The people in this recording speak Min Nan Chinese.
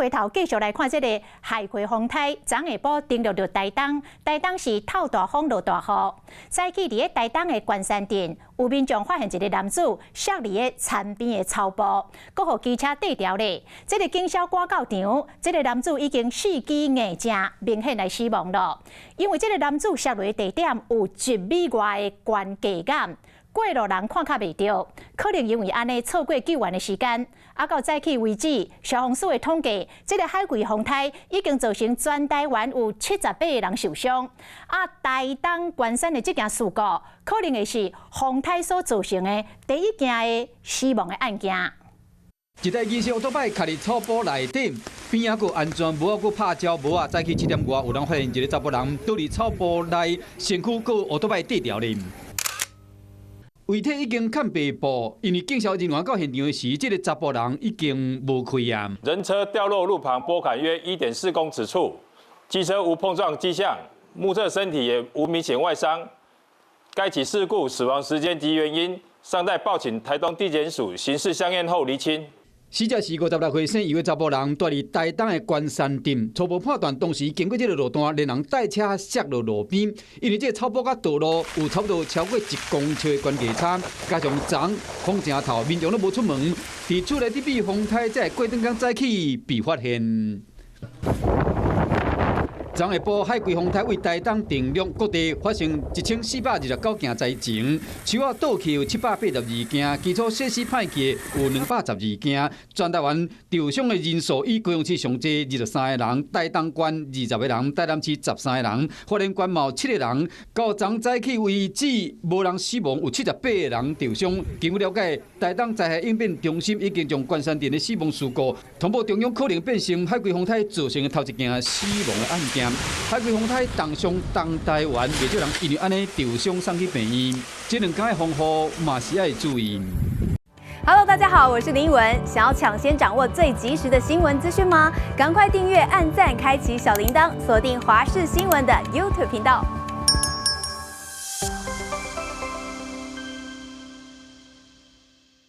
回頭繼續來看這个海葵風颱，昨下晡登陸著台東，台東是透大風落大雨。早起佇咧台東的關山鎮，有民眾發現一个男子摔佇咧田邊的草埔，閣予機車綴牢咧。這个警消趕到場，這个男子已經四肢硬淨，明顯來死亡囉。因為這个男子摔落的地點有1米外的懸架岩。過路人看較袂著，可能因為按呢錯過救援的時間。啊，到早起為止，消防署的統計，這个海葵風颱已經造成全台灣有78個人受傷。啊，台東關山的這件事故，可能會是風颱所造成的第一件的死亡的案件。一台機車歐多擺卡佇草埔內底，邊仔閣安全帽仔閣拍膠帽仔。早起7點外，有人發現一个查埔人倒佇草埔內，身軀閣歐多擺綴牢咧。遺體已經崁白布，因為警消人員到現場時，這个查埔人已經無氣啊。人車掉落路旁坡坎約1.4公尺處，機車無碰撞跡象，目測身體也無明顯外傷。該起事故死亡時間及原因尚待報請台東地檢署刑事相驗後釐清。死者是56歲姓余的查埔人，蹛佇台東的關山鎮。初步判斷，當時經過這个路段，連人帶車摔落路邊。因為這个草埔佮道路有差不多超過1公尺的懸架差，加上昨風誠透，民眾攏無出門，佇厝內底避風颱，才會過轉工早起被發現。昨下晡海葵風颱對台東登陸，各地發生1429件災情，樹仔倒去有782件，基礎設施歹去有212件。全台灣受傷的人數以高雄市上濟23個人，台東縣20個人，台南市13個人，花蓮縣嘛有7個人。到昨早起為止，無人死亡，有78個人受傷。根據了解，台東災害應變中心已經將關山鎮的死亡事故通報中央，可能變成海葵風颱造成的頭一件死亡的案件。海葵風颱重傷東台灣，袂少人因為按呢受傷送去病院。這兩天的風雨嘛是愛注意。 Hello，大家好，我是林文。想要搶先掌握最及時的新聞資訊嗎？趕快訂閱、按讚、開啟小鈴鐺，鎖定華視新聞的 YouTube 頻道。